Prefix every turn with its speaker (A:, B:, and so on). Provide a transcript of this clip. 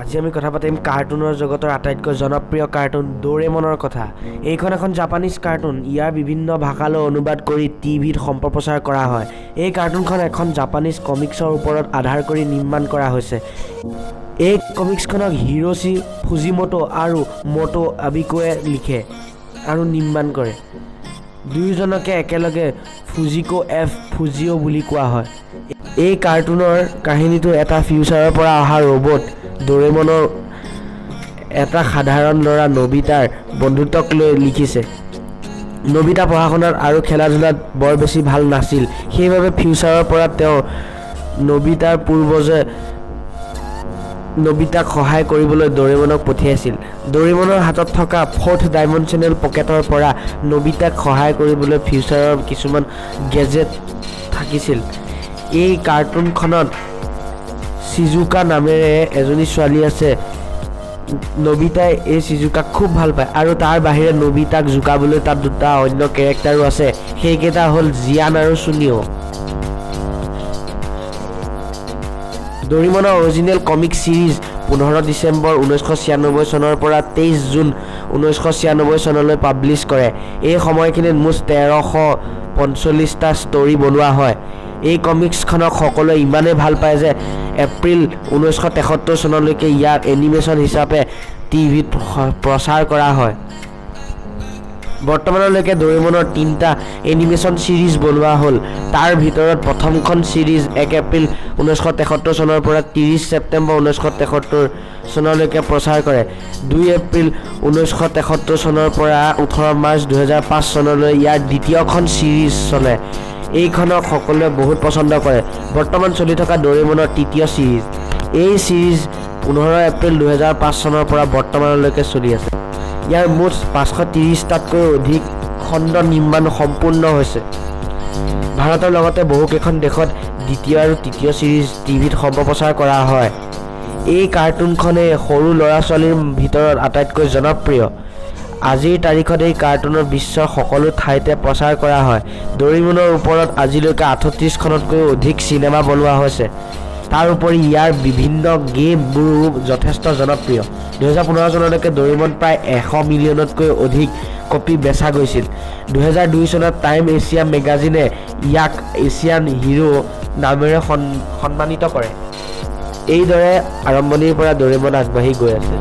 A: আজি আমি কথা পাতিম কাৰ্টুনৰ জগতৰ আটাইতকৈ জনপ্ৰিয় কাৰ্টুন ড'ৰেমনৰ কথা। এইখন এখন জাপানীজ কাৰ্টুন। ইয়াৰ বিভিন্ন ভাষালৈ অনুবাদ কৰি টিভিত সম্প্ৰচাৰ কৰা হয়। এই কাৰ্টুনখন এখন জাপানীজ কমিক্সৰ ওপৰত আধাৰ কৰি নিৰ্মাণ কৰা হৈছে। এই কমিক্সখনক হিৰোচি ফুজিমটো আৰু মটো আবিকোৱে লিখে আৰু নিৰ্মাণ কৰে। দুয়োজনকে একেলগে ফুজিকো এফ ফুজিঅ' বুলি কোৱা হয়। এই কাৰ্টুনৰ কাহিনীটো এটা ফিউচাৰৰ পৰা অহা ৰ'বট ড'ৰেমনৰ এটা সাধাৰণ ল'ৰা নবিতাৰ বন্ধুত্বক লৈ লিখিছে। নবিতা পঢ়া শুনাত আৰু খেলা ধূলাত বৰ বেছি ভাল নাছিল। সেইবাবে ফিউচাৰৰ পৰা তেওঁ নবিতাৰ পূৰ্বজে নবিতাক সহায় কৰিবলৈ ড'ৰেমনক পঠিয়াইছিল। ড'ৰেমনৰ হাতত থকা ফ'ৰ্থ ডাইমেনশ্যনেল পকেটৰ পৰা নবিতাক সহায় কৰিবলৈ ফিউচাৰৰ কিছুমান গেজেট থাকিছিল। এই কাৰ্টুনখনত চিজুকা নামেৰে এজনী ছোৱালী আছে। নবিতাই এই চিজুকাক খুব ভাল পায় আৰু তাৰ বাহিৰে নবিতাক জোকাবলৈ তাত দুটা অন্য কেৰেক্টাৰো আছে। সেইকেইটা হ'ল জিয়ান আৰু চুনিঅ'। ড'ৰেমনৰ অৰিজিনেল কমিক ছিৰিজ 15 ডিচেম্বৰ 1996 চনৰ পৰা 23 জুন 1996 চনলৈ পাব্লিছ কৰে। এই সময়খিনিত মুঠ 1345টা ষ্টৰী বনোৱা হয়। এই কমিক্সখনক সকলোৱে ইমানেই ভাল পায় যে এপ্ৰিল 1973 চনলৈকে ইয়াক এনিমেশ্যন হিচাপে টিভিত প্ৰচাৰ কৰা হয়। বৰ্তমানলৈকে ড'ৰেমনৰ তিনিটা এনিমেশ্যন ছিৰিজ বনোৱা হ'ল। তাৰ ভিতৰত প্ৰথমখন ছিৰিজ 1 এপ্ৰিল 1973 চনৰ পৰা 30 ছেপ্টেম্বৰ 1973 চনলৈকে প্ৰচাৰ কৰে। 2 এপ্ৰিল 1973 চনৰ পৰা 18 মাৰ্চ 2005 চনলৈ ইয়াৰ দ্বিতীয়খন ছিৰিজ চলে। এইখনক সকলোৱে বহুত পচন্দ কৰে। বৰ্তমান চলি থকা ড'ৰেমনৰ তৃতীয় ছিৰিজ। এই ছিৰিজ 15 এপ্ৰিল 2005 চনৰ পৰা বৰ্তমানলৈকে চলি আছে। ইয়াৰ মুঠ 530টাতকৈও অধিক খণ্ড নিৰ্মাণ সম্পূৰ্ণ হৈছে। ভাৰতৰ লগতে বহুকেইখন দেশত দ্বিতীয় আৰু তৃতীয় ছিৰিজ টিভিত সম্প্ৰচাৰ কৰা হয়। এই কাৰ্টুনখনেই সৰু ল'ৰা ছোৱালীৰ ভিতৰত আটাইতকৈ জনপ্ৰিয়। আজিৰ তাৰিখত এই কাৰ্টুনৰ বিশ্বৰ সকলো ঠাইতে প্ৰচাৰ কৰা হয়। ড'ৰেমনৰ ওপৰত আজিলৈকে 38খনতকৈও অধিক চিনেমা বনোৱা হৈছে। তাৰোপৰি ইয়াৰ বিভিন্ন গেমবোৰো যথেষ্ট জনপ্ৰিয়। 2015 চনলৈকে ড'ৰেমন প্ৰায় 100 মিলিয়নতকৈ অধিক কপি বেচা গৈছিল। 2002 চনত টাইম এছিয়া মেগাজিনে ইয়াক এছিয়ান হিৰো নামেৰে সন্মানিত কৰে। এইদৰে আৰম্ভণিৰ পৰা ড'ৰেমন আগবাঢ়ি গৈ আছে।